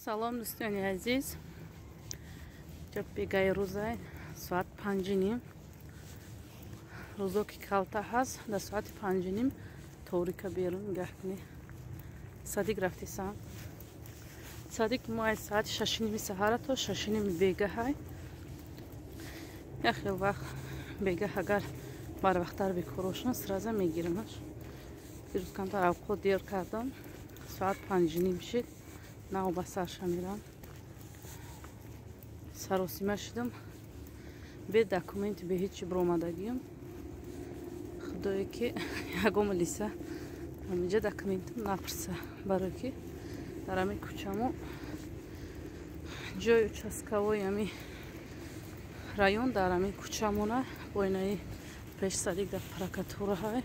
Салом дӯстони азиз. Ҷо бегаи рӯзай соат 5:30. Рӯзо ки калта ҳаст, дар соати 5:30 торика берун нигаҳ кунӣ. Садик рафтисам. Садик мо аз соати 6:30 саҳара то 6:30 бегаҳай. Як хел вақт бегаҳ агар барвақттар бекорошон сразу мегирамаш. Дирӯз камтар авқот дер кардам. Соат 5:30 шид. Нав ба сарша мерам. Саросима шудам. Бе документи, бе ҳеҷ чи биромадагиам. Худое ки ягон милиса ҳаминҷа документам напурса, барое ки дар ҳамин кӯчамо ҷои участковои ҳамин район дар ҳамин кӯчамона боинаи пеш садик дар прокуратураҳай.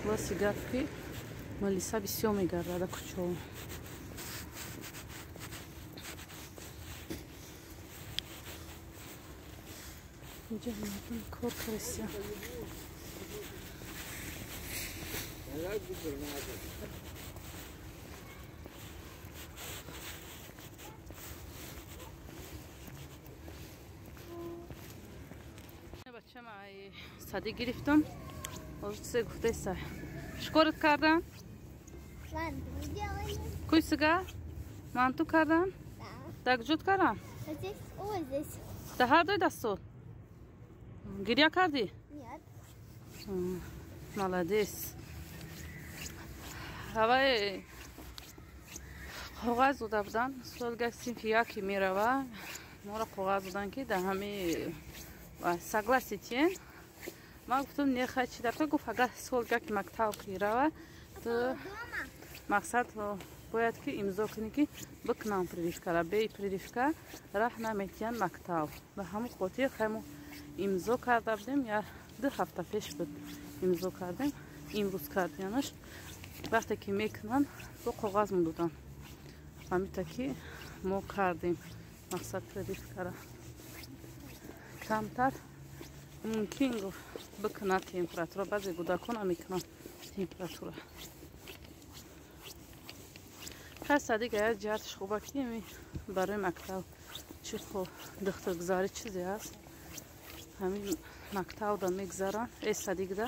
Хулоси гап ки милиса бисёр мегардада кӯчао. Инҷа мардум кор карда. Бачам ай садик гирифтам. Ҳозир чизе гуфтеса. Чикорат кардан? Манту делали. Куй сига? Манту кардан? Да. Так ҷуд кардан? Здесь, о, здесь. Да ҳар дуи дастот? Гиря кардӣ? Нет. Молодец. Ҳавай коғаз дода будан. Солга синфи яке мерава. Моро коғаз додан ки дар ҳами согласитен. Ман гуфтам не хай чи дар гуфт агар солга ки мактаб ки рава, ту мақсад бояд ки имзо кунӣ ки бикунам прививкара. Бе прививка раҳ наметиҳанд мактаб. Ба ҳамон хотир хай мо имзо карда будем, я 2 ҳафта пеш буд имзо кардем, имрӯз кардианаш. Вақте ки мекунанд, бо коғаз медоданд. Ҳамита ки мо кардем мақсад прививкара. Камтар мумкин гуфт бикунад температура, баъзе кӯдакон мекунанд температура. Хай садик як ҷиҳаташ хуба ки барои мактаб чи хо духтургузарӣ чизе ҳаст. Ҳамин мактабда мегузаранд, э садикда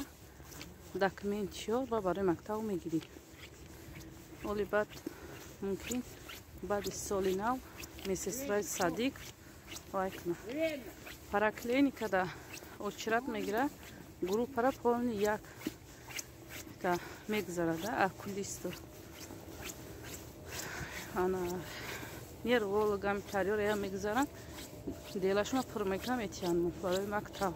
документ чиё ва барои мактаб мегирӣ. Оли баъд мумкин баъди соли нав медсестраи садик вай кунад. Параклиникада очират мегирад, группара полни як та мегузарада окулисту. Ана нервологам тарёр я мегузаранд, делашма пур мекунам метиҳанд барои мактаб.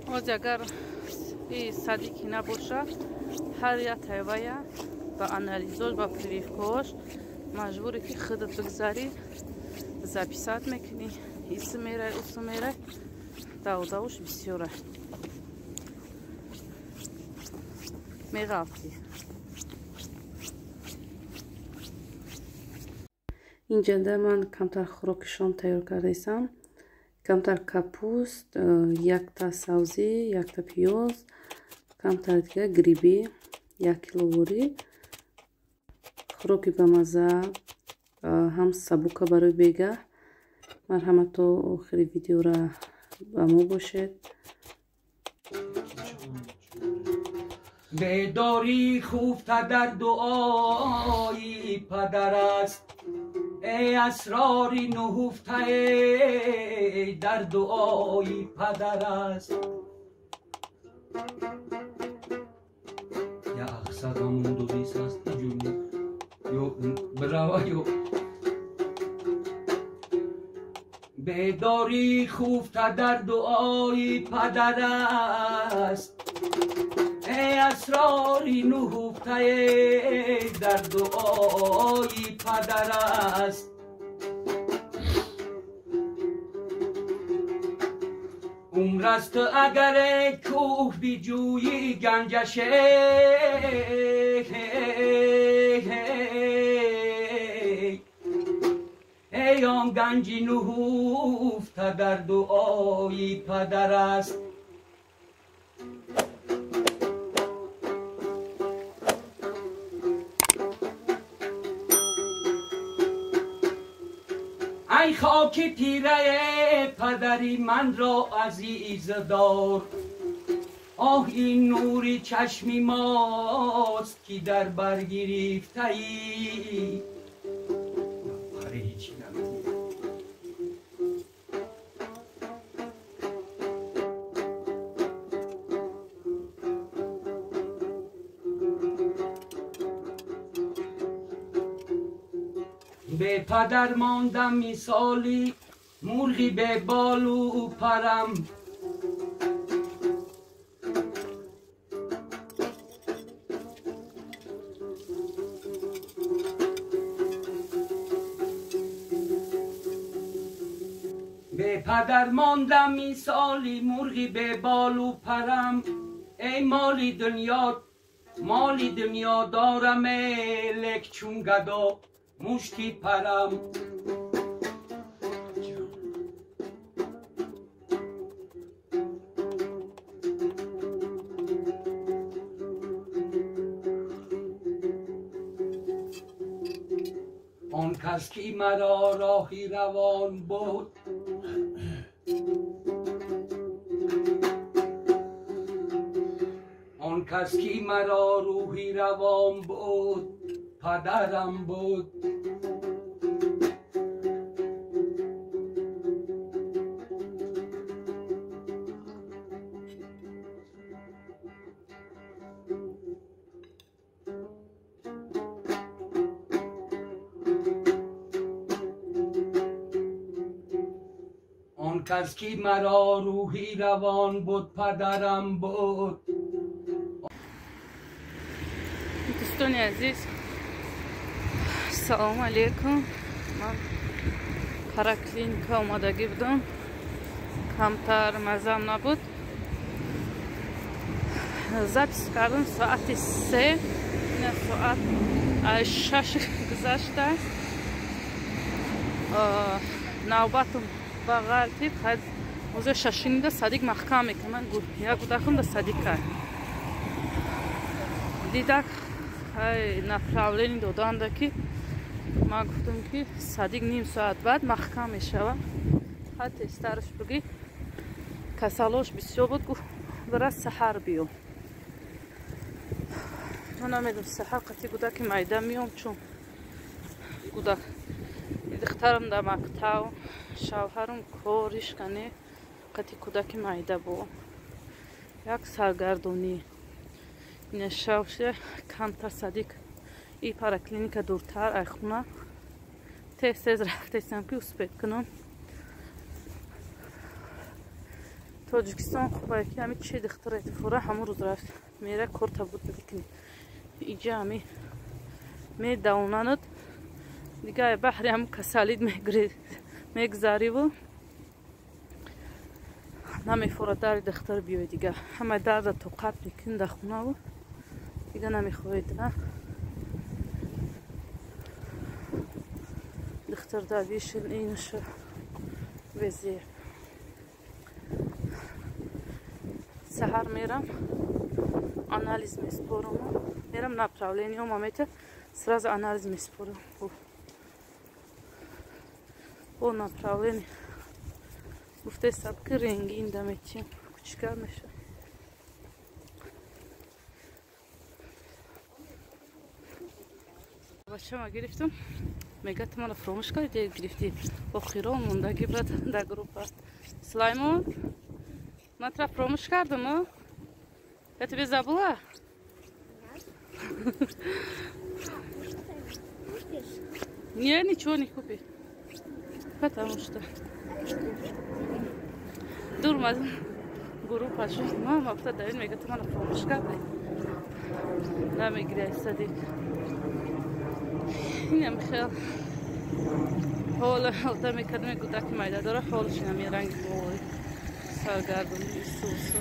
Оз агар и садики набошад, ҳар як тайвая ба анализош, ба прививкаош маҷбуре ки худат бигзарӣ, записат мекунӣ, исм мерай, усм мерай, давдавуш бисёра. Меғалтӣ. Инҷанда ман камтар хӯроки шом тайёр кардаистам. Камтар капуст, якта савзӣ, якта пиёз, камтар дига гриби, 1 кило ворӣ. Хӯроки бамаза, ҳам сабука барои бегаҳ. Марҳамат то охири видеора ба мо бошед. Бедорӣ хуфта дар дуои падар аст, эй асрори нуҳуфта дар дуои падар аст. Я ақсадам дудис аст ҷумла ё брава ё бедорӣ хуфта дар дуои падар аст, эй асрори нуҳуфта дар дуои падар аст. Умр аст агар кӯҳ биҷӯйӣ ганҷаш, эй он ганҷи нуҳуфта дар дуои падар аст. Ай хоки тираи падари манро азиз дор, оҳ ин нури чашми мост ки дар бар гирифтаӣ. Бе падар мондам мисоли мурғи бе болу парам, бе падар мондам мисоли мурғи бе болу парам. Эй моли дунё, моли дунё дорам, лек чун гадо мушти парам. Он кас ки маро роҳи равон буд, он кас ки маро рӯҳи равон буд, падарам буд. Он кас ки маро рӯҳи равон буд, падарам буд. Дӯстони азиз, салому алейкум. Ман параклиника омадагӣ будам, камтар мазам набуд. Запис кардам соати 3, ина соат 6 гузашта. Навбатам ба ғалтид, ҳозир шашинида садик маҳкам мекунам. Як гудакам да садика дидак направление доданда ки ман гуфтам ки садик ним соат баъд маҳкам мешава. Ҳа тезтараш бигӣ, касалош бисёр буд, гуфт бира саҳар биё. Ман намедонам саҳар қати гудаки майда миём, чун гудак духтарам дар мактаб, шавҳарам кориш кане, қати кӯдаки майда бо як саргардонӣ. Ина шавше камтар садик и параклиника дуртар ай хона, тез-тез рафтесам ки успед кунам. Тоҷикистон хубае ки ҳами чи духтара фура ҳамон рӯз рафт мера корта буд мекунӣ. Иҷа ҳами медавонанад, дига баҳри ҳам касалид мегзариву намефора дари духтар биёй, дига ҳама дарда тоқат мекунӣ дар хонаву дига намехоҳед. Духтар давишин инаша везер. Саҳар мерам анализ меспорам, мерам направление омамета сразу анализ меспорам. Бо направление гуфте сабки рентген даметим, кучикар меша. Бачама гирифтам, мега ту мана фуромӯш кардӣ, гирифтӣ. Охирон мондаги брат дар группа. Сулаймон, ман тура фуромӯш кардам, я тебе забыла? Не, ничего не купи. Потому что дурмаз группа шуд. Мама гуфта Давид мега ту мана фуромӯш кардӣ. Намегирӣ садик. Инам хел ҳол ҳолта мекардам, гудаки майда дора, ҳолш инам ранги вой саргардон исусу.